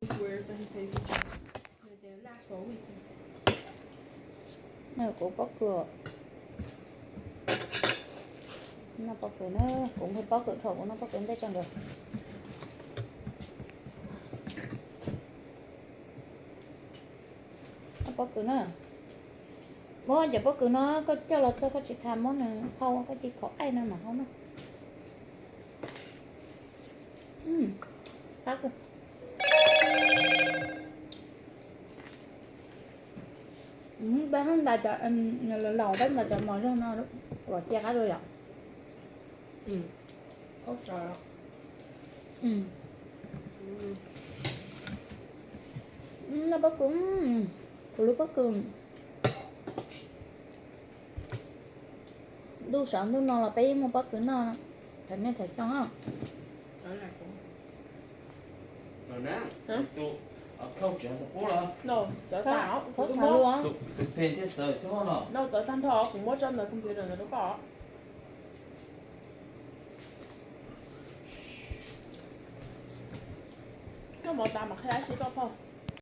Kuv pob kws, noj pob kws na, kuv nqhis pob kws dhau, kuv noj pob kws ntej tso nkawd. Noj pob kws na. Muab cov pob kws no koj coj los txog koj tsis tas muab nws hau, koj cia khov aij no mas hau na. Qab kawg. Peb hab ntas cov, laus peb ntas cov mos zog no los cia qab dua yom. Noj pob kws, kuv lub pob kws. Ntuj sawv ntuj no los peb yeej muaj pob kws noj, tham nej tham coj. Txawv tag nrho kuv muab tso ntawm computer ntawd rau koj. Koj mov tas mas qhia dab tsi koj phauj?